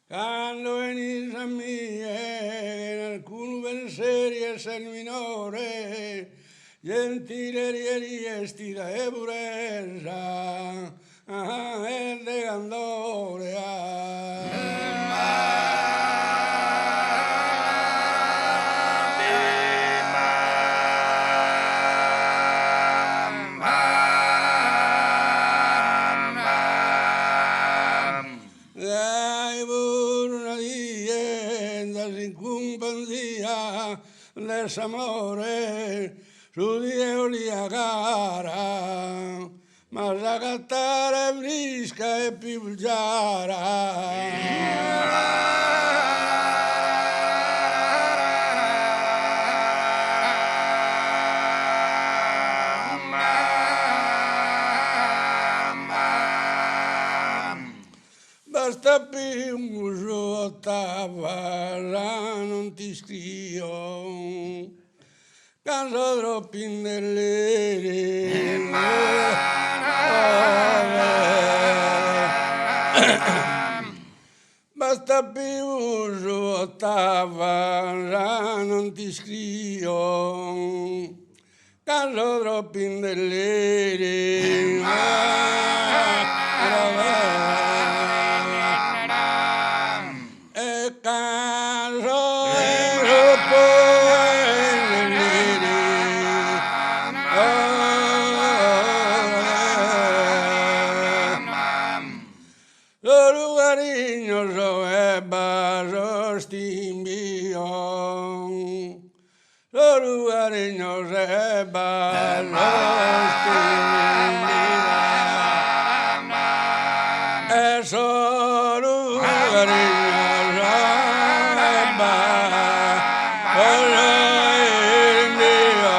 Cando 'enis a mie chena alcunu penseri e ses minore, gentile rie rie 'estida 'e puresa e de candore. Gai puru una die 'enzas in cumpanzia de s'amore, su die 'e olia cara, m'as agatare frisca e pius giara. Basta pius ottavas non t'iscrio ca so troppu in dilliriu Basta pius ottavas non t'iscrio ca so troppu in dilliriu E ca so troppu in dilliriu Solu carignos e basos t'imbio Solu carignos e basos t'imbio E solu carignos e basos t'imbio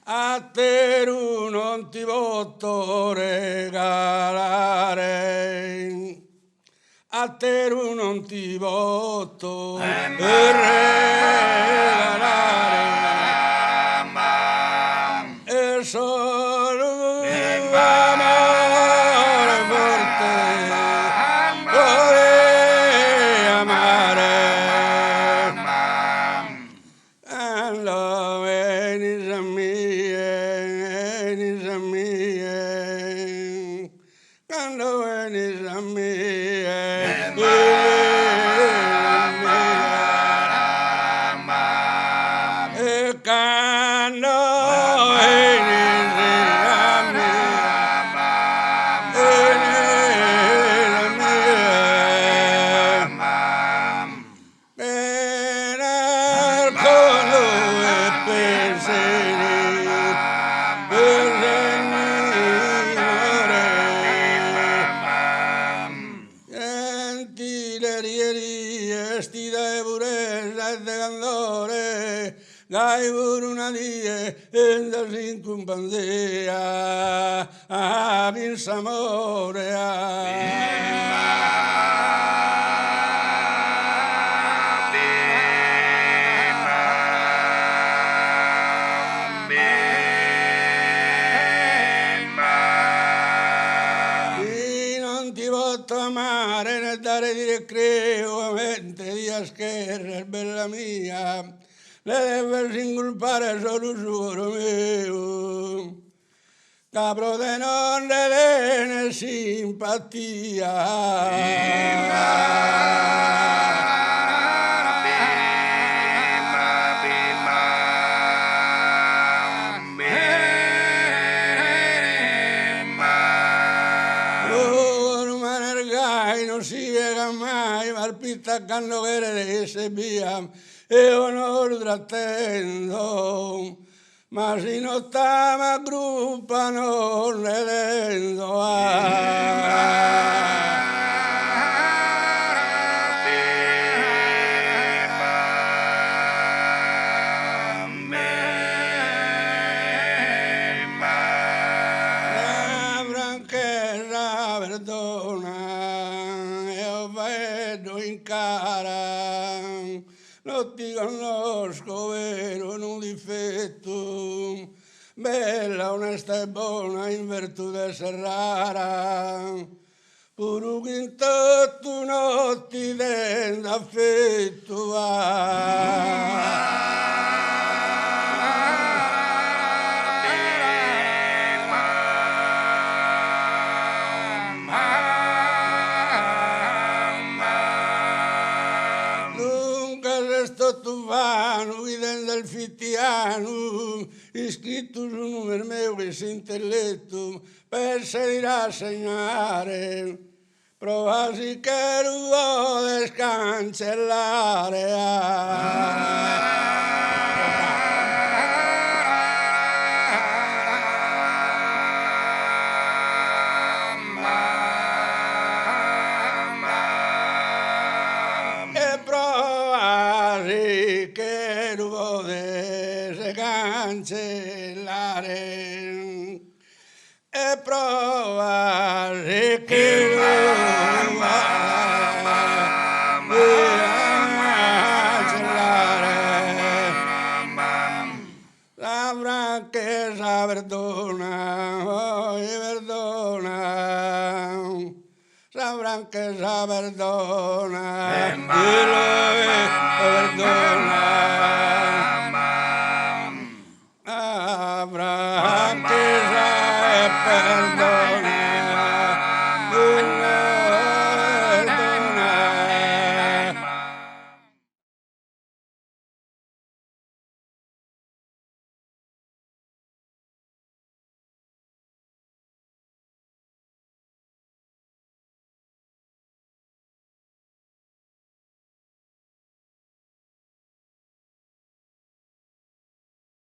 Ateru non ti poto regalare Ateru non ti poto regalare E solu amore forte podia amare Cando 'enis a mie, 'enis a mie, cando 'enis a mie, 'enis a mie. E cando 'enis a mie, 'enis a mie. Gai puru una die 'enzas in cumpanzia chin s'amore. Si non ti poto amare ne dare ti recreu comente dias cherrer bella mia Nde deves inculpare solu su coro meu, ca pro te non nde tenet simpatia. Coro m'est gai non si piegat mai, palpitat cando cheret isse ebbia Eo no lu trattenzo, ma si no t'amo gruppa no nde tenzo. Sa franchesa perdona, eo faeddo in cara. No ti connosco perunu difettu, bella, onesta e bona in virtude ses rara, puru chi in totu. affettu Duncas est totu vanu chi tenzas fitianu iscritu su numen meu chin s'intelletu pensa 'e ti rassegnare Prova si che lu podes cancellare. E prova si che lu podes cancellare. E prova si che lu Sa franchesa perdona, oi perdona, sa franchesa perdona, perdona. Sa franchesa perdona.